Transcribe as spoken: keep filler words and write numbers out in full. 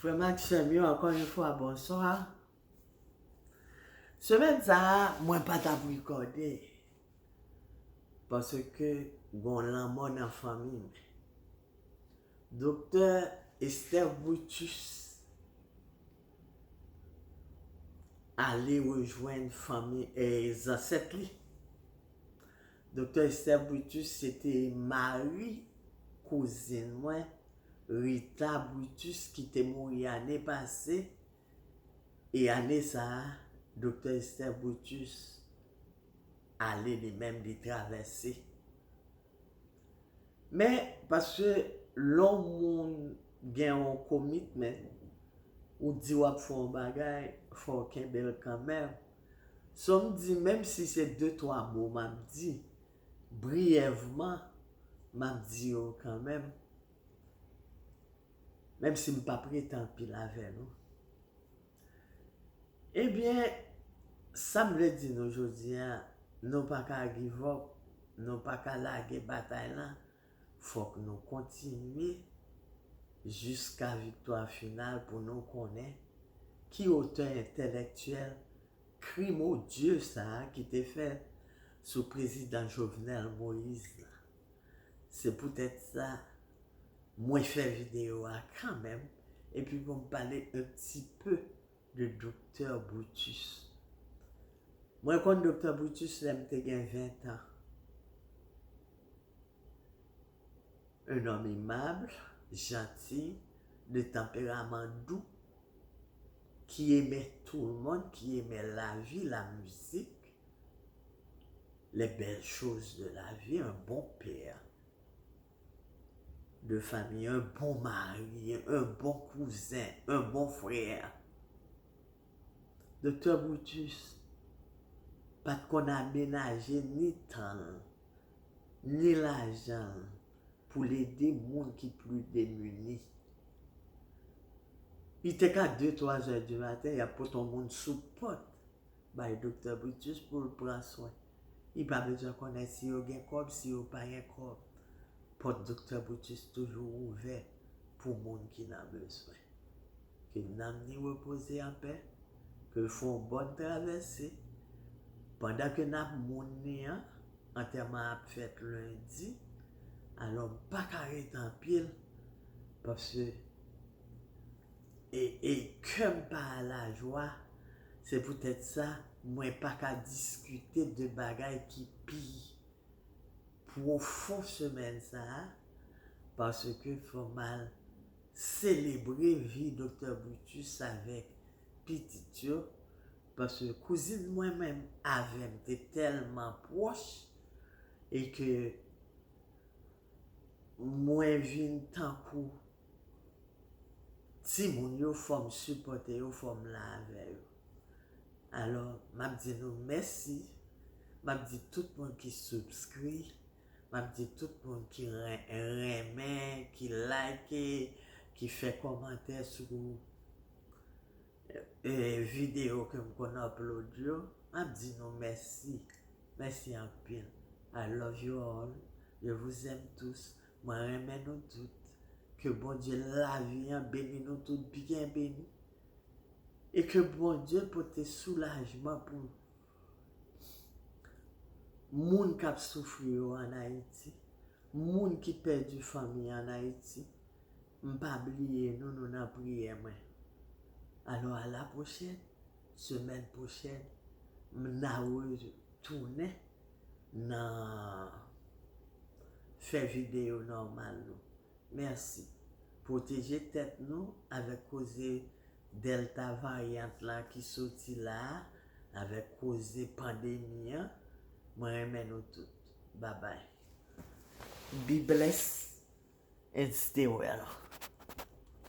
Frè m ak sè m yo, ankò yon fwa, bonswa. Semèn sa a, mwen pa t ap rekòde paske gon lanmò nan fanmi m. Doktè Esther Brutus ale rejwenn fanmi, e, zansèt li. Doktè Esther Brutus se te mari kouzin mwen, Rita Brutus, ki te mouri ane pase. E ane sa a, Doktè Esther Brutus ale li menm, li travèse. Men, paske lè yon moun gen yon commitment, ou di w ap fè yon bagay, fò w kenbe l kanmenm. So, m di, menm si se de twa mo m ap di, briyèvman, m ap di yo kanmenm, menm si m p ap rete anpil avè nou. Ebyen, sa m vle di nou jodi a, nou pa ka give up, nou pa ka lage batay la, fòk nou kontinye jiska viktwa final pou nou konnen ki otè entèlèktyèl krim odye sa a ki te fèt sou prezidan Jovenel Moïse la. Se poutèt sa, mwen fè videyo a kanmenm, epi pou m pale un petit peu de Doktè Brutus. Mwen konn Doktè Brutus lè m te gen ven tan. Un homme aimable, gentil, de tempérament doux, qui aimait tout le monde, qui aimait la vie, la musique, les belles choses de la vie, un bon père de famille, un bon mari, un bon cousin, un bon frère. Doktè Brutus pa t konn amenaje ni tan l, ni lajan l pou l ede moun ki pli demini. Li te ka de, twa zè di maten, y ap pote yon moun sou pòt bay Doktè Brutus pou l pran swen. Li pa bezwen konnen si yo gen kòb, si yo pa gen kòb. Pòt Doktè Brutus toujou ouvè pou moun ki nan bezwen. Ke nanm ni repoze anpè, ke l fè yon bòn travèse. Pandan ke n ap moun li an, antèman ap fèt lendi, alò m pa ka ret anpil, paske e, e kè m pa alajwa, se poutèt sa mwen pa ka diskite de bagay ki pi pwofon semèn sa a, paske fò m al selebre vi Doktè Brutus avèk pitit yo, paske kouzin mwen menm avè m te tèlman pwòch, e ke mwen vin tankou timoun yo, fò m sipòte yo, fò m la avè yo. Alò, m ap di nou mèsi. M ap di tout moun ki subscri. M ap di tout moun ki ren-, renmen, ki like, ki fè kòmantè sou, e, videyo ke m konn upload yo. M ap di nou mèsi. Mèsi anpil. I love you all. Je vous aime tous. Mwen renmen nou tout. Ke Bondye lavi an beni nou tout, byen beni. E ke Bondye pote soulajman pou moun k ap soufri yo ann Ayiti, moun ki pèdi fanmi ann Ayiti. M pa bliye nou, nou nan priyè mwen. Alò, a la pwochèn, semèn pwochèn, m na retounen nan fè videyo nòmal nou. Mèsi. Pwoteje tèt nou avèk koze Delta varyant la ki soti la a, avèk koze pandemi an. Mwen renmen nou tout. Babay. Be blessed and stay well.